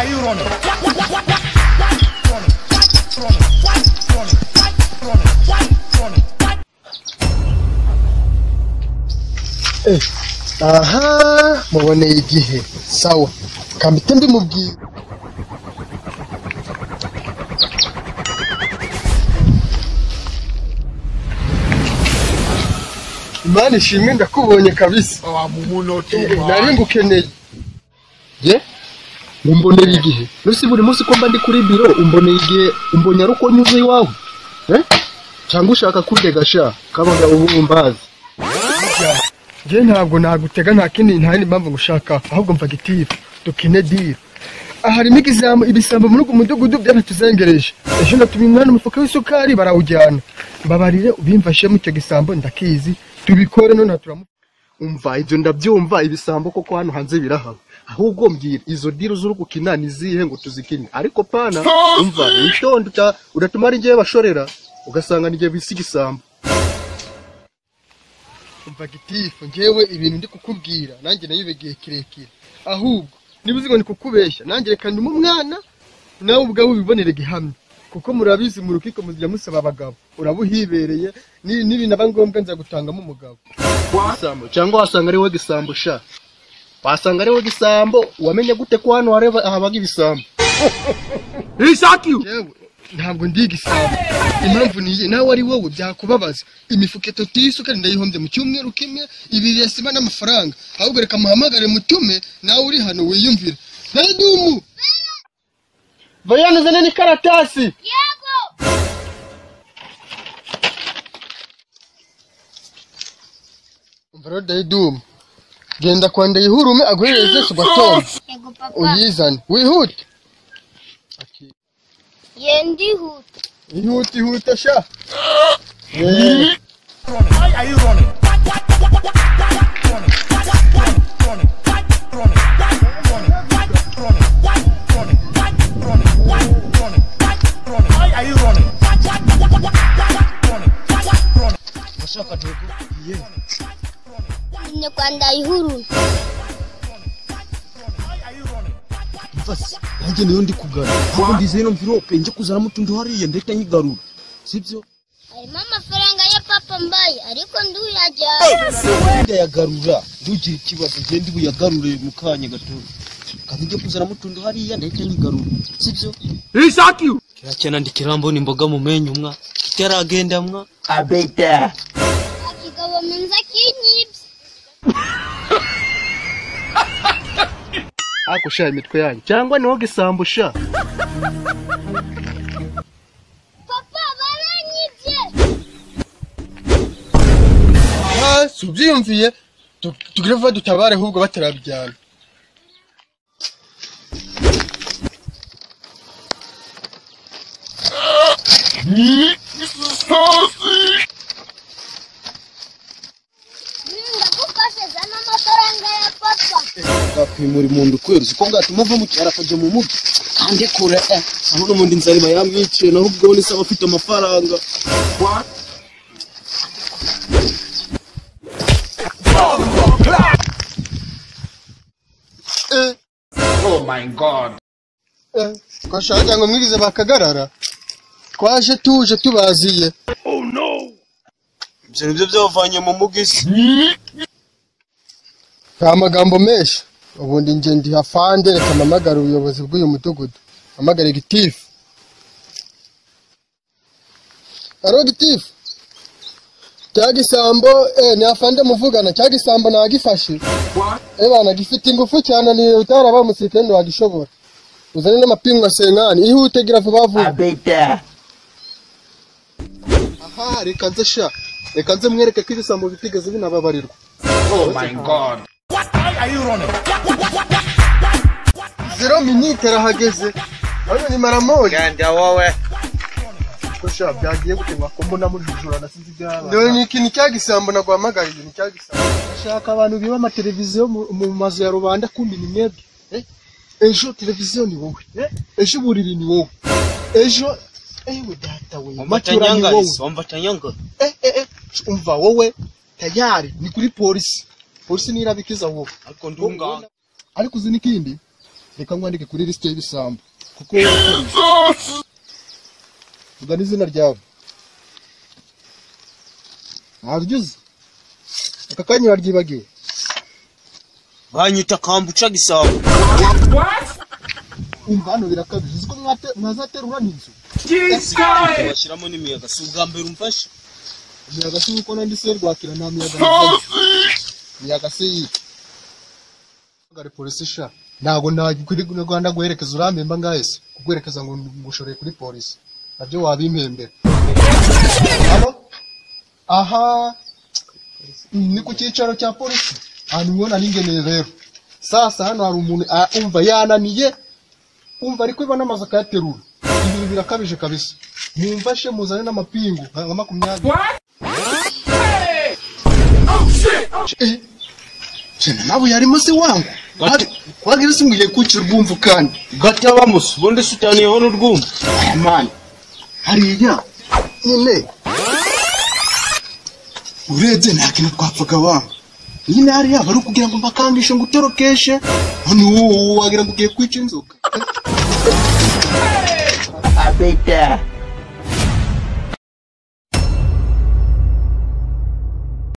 are you running? Aha, muboneye igihe. Sawa. Kambite ndimubwira. Imana ishimwe ndakubonye kabisa. Nari ngukeneye. Ye? Mumboneye igihe. Nusi buri munsi ko mba ndi kuri biro umboneye igihe umbonya ruko nyuze iwawe. Eh? Cyangwa ushaka kundega sha kabaga ubumbazi. Nge ntabwo nagutega nta kindi nta yindi mpamvu ngushaka ahubwo mva gitifu dukine deal. Harimo igisambo ibisambo muri ugu mudugudu byaratuzengereje. Ejo natumye umwana umufuka w'isukari barawujyana. Mbabarire ubimfashe mu icyo gisambo ndakizi tubikore none turamu. Umva ibyo ndabyumva ibisambo koko hano hanze birahaba. Ahubwo mbwira izo deal z'uri gukina ni zihe ngo tuzikine. Ariko pana umva witonda uratuma ari ngiye bashorera ugasanga ni ngiye bisi igisambo. Umva gitifu ngewe ibintu ndi kukubwira nanjye nayibegiye kirekire. Ahubwo niba uzi ngo ni kukubeshya nanjye reka ndi umwana nawe ubwawe ubibonere gihamya. Kuko murabizi mu rukiko muzijya musaba abagabo urabuhibereye n'ibinaba ngombwa nza gutangamo umugabo. Gisambo cyangwa wasanga ari we gisambo sha. Wasanga ari we gisambo wamenye gute ko hano hareba ahabaga ibisambo. Ntabwo ndi igisambo. Impamvu ni nawe ari wowe byakubabaza. Imifuka itatu y'isukari ndayihombye mu cyumweru kimwe, ibiri ya sima n'amafaranga. Ahubwo reka muhamagare mutume nawe uri hano wiyumvire. Nadumu. Vayana zana ni karatasi. Yego. Umva Dayidumu. Genda kwa Ndayihurume aguhereze sugatomba. Yego papa. Uyizane. Wihute. Yendihuta. Ihuta ihuta sha. Why are you running? Why are you running? Ni kwa Ndayihurume. Mfasi nanjye niyo ndi kugana ahubwo ndize ino mvirope nje kuzana mutundu hariye ndahita nyigarura sibyo. Harimo amafaranga ya papa mbaye ariko nduyajyana. Ndayagarura ndugira ikibazo nge ndi buyagarure mu kanya gato kandi nje kuzana mutundu hariya ndahita nyigarura sibyo. Kirakena ndikirambona imboga mu menyo mwa kitaragenda mwa abeta akigabo menza kinyibye. Akusha imitwe yanyu cyangwa niho gisambo sha. Papa baranyibye. Ah subyiyumviye tugire vuba dutabare ahubwo batarabyana. Ndagufashe zana amafaranga ya papa. Gapimura umuntu kwezi ko ngatuma ava mu cyaro akajya mu mugi kandi kure aho n'umundi nzarima yamwiciye naho ubwo ni saba afite amafaranga. Oh my god. Twashaka ngo mwigize bakagarara. Twaje tuje tubaziye. Oh no. Ibyo nibyo byavanye mu mugisi. Nta magambo menshi. Ubundi nge ndi hafande reka mpamagare ubuyobozi bw'uyu mudugudu. Mpamagare gitifu. Aro gitifu. Cya gisambo ni afande muvugana cya gisambo nagifashe. Bana gifite ingufu cyane ni utaraba umusirikare wagishobora. Uzane n'amapingu asenkani ihute gira vuba vuba. Abeta. Aha reka nze sha. Reka nze mwereke ko ibisambo bitigeze binababarirwa. Oh my god. Why are you running? 0 minute arahageze. Hano ni mara moja. Genda wowe. Kosha byagiye gutemwa ko mbona mujujurana sinzi byaba. None ni ikintu cyagisambo nagwamagariye ni cyagisambo. Ashaka abantu biba ama televiziyo mu mazu ya rubanda kumbi ni mwebwe. Ejo televiziyo ni wowe. Ejo buriri ni wowe. Ejo ewe data we. Matura ni wowe. Wumva tanyanga. Umva wowe tayari ni kuri polisi. Polisi nirabikiza wowe. Ariko ndunga. Ariko uzi nikindi? Reka nkwandike kuri liste y'ibisambo kuko vuga n'izina ryawe. Ntabyo uzi? Aka kanya uraryibagiwe. Banyita kambuca gisabo. Umva hano birakabije, uzi ko mwazaterura n'inzu. Bashyiramo n'imiyaga, si ubwa mbere umfashe. Imiyaga si uko nandi se rwakira nta miyaga nazanye. Imiyaga se yiki? Gare polisi sha. Ntago kuri Rwanda guherekeza urampemba ngahe se? Kuguherekeza ngo ngushoreye kuri polisi. Nabyo wabimpembera. Halo? Aha. Ni ku cyicaro cya polisi. Ahantu ubona ningeneye rero. Sasa hano hari umuntu umva yananiye. Umva ari kwiba n'amazu akayaterura. Ibintu birakabije kabisa. Mumfashe muzane n'amapingu nka 20. Shit. Nawe yarimo se wangu. Wagira se ngiye kuca urwumvu kandi. Gatabamusu, ubundi sutaniyeho n'urwumvu. Man. Hariya nyine urebye nta kintu twapfaga wangu. Nyine hariya bari kugira ngo mbakangishe ngo utorokeshe. Hano wowe wagira ngo ugiye kwica inzoka. Abita.